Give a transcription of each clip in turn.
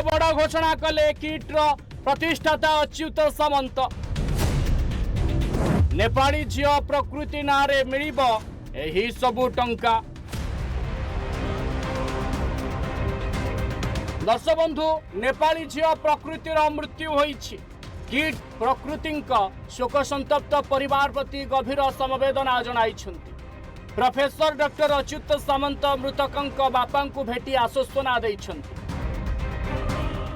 ବଡ଼ ଘୋଷଣା କଲେ କିଟ୍ର ପ୍ରତିଷ୍ଠାତା ଅଚ୍ୟୁତ ସାମନ୍ତ। ନେପାଳୀ ଝିଅ ପ୍ରକୃତି ନାଁରେ ମିଳିବ ଏହି ସବୁ ଟଙ୍କା। ଦର୍ଶକ ବନ୍ଧୁ, ନେପାଳୀ ଝିଅ ପ୍ରକୃତିର ମୃତ୍ୟୁ ହୋଇଛି। କିଟ୍ ପ୍ରକୃତିଙ୍କ ଶୋକସନ୍ତପ୍ତ ପରିବାର ପ୍ରତି ଗଭୀର ସମବେଦନା ଜଣାଇଛନ୍ତି। ପ୍ରଫେସର ଡକ୍ଟର ଅଚ୍ୟୁତ ସାମନ୍ତ ମୃତକଙ୍କ ବାପାଙ୍କୁ ଭେଟି ଆଶ୍ୱସନା ଦେଇଛନ୍ତି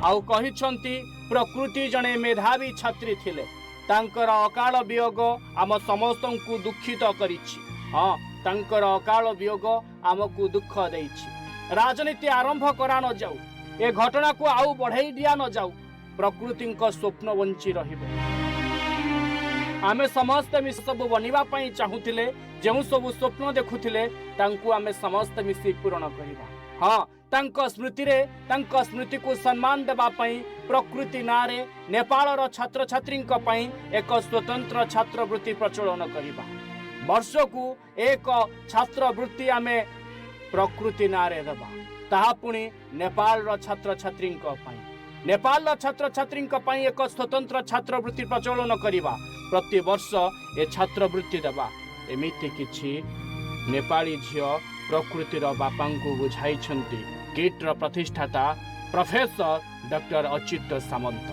ଆଉ କହିଛନ୍ତି, ପ୍ରକୃତି ଜଣେ ମେଧାବୀ ଛାତ୍ରୀ ଥିଲେ। ତାଙ୍କର ଅକାଳ ବିୟୋଗ ଆମ ସମସ୍ତଙ୍କୁ ଦୁଃଖିତ କରିଛି। ହଁ, ତାଙ୍କର ଅକାଳ ବିୟୋଗ ଆମକୁ ଦୁଃଖ ଦେଇଛି। ରାଜନୀତି ଆରମ୍ଭ କରା ନଯାଉ, ଏ ଘଟଣାକୁ ଆଉ ବଢ଼େଇ ଦିଆ ନଯାଉ। ପ୍ରକୃତିଙ୍କ ସ୍ୱପ୍ନ ବଞ୍ଚି ରହିବ। ଆମେ ସମସ୍ତେ ମିଶି ସବୁ ବନିବା ପାଇଁ ଚାହୁଁଥିଲେ, ଯେଉଁ ସବୁ ସ୍ୱପ୍ନ ଦେଖୁଥିଲେ, ତାଙ୍କୁ ଆମେ ସମସ୍ତେ ମିଶି ପୂରଣ କରିବା। ହଁ, ତାଙ୍କ ସ୍ମୃତିରେ, ତାଙ୍କ ସ୍ମୃତିକୁ ସମ୍ମାନ ଦେବା ପାଇଁ ପ୍ରକୃତି ନାଁରେ ନେପାଳର ଛାତ୍ରଛାତ୍ରୀଙ୍କ ପାଇଁ ଏକ ସ୍ୱତନ୍ତ୍ର ଛାତ୍ରବୃତ୍ତି ପ୍ରଚଳନ କରିବା। ବର୍ଷକୁ ଏକ ଛାତ୍ରବୃତ୍ତି ଆମେ ପ୍ରକୃତି ନାଁରେ ଦେବା, ତାହା ପୁଣି ନେପାଳର ଛାତ୍ରଛାତ୍ରୀଙ୍କ ପାଇଁ। ନେପାଳର ଛାତ୍ରଛାତ୍ରୀଙ୍କ ପାଇଁ ଏକ ସ୍ୱତନ୍ତ୍ର ଛାତ୍ରବୃତ୍ତି ପ୍ରଚଳନ କରିବା, ପ୍ରତିବର୍ଷ ଏ ଛାତ୍ରବୃତ୍ତି ଦେବା। ଏମିତି କିଛି ନେପାଳୀ ଝିଅ ପ୍ରକୃତିର ବାପାଙ୍କୁ ବୁଝାଇଛନ୍ତି କିଟ୍ର ପ୍ରତିଷ୍ଠାତା ପ୍ରଫେସର ଡକ୍ଟର ଅଚ୍ୟୁତ ସାମନ୍ତ।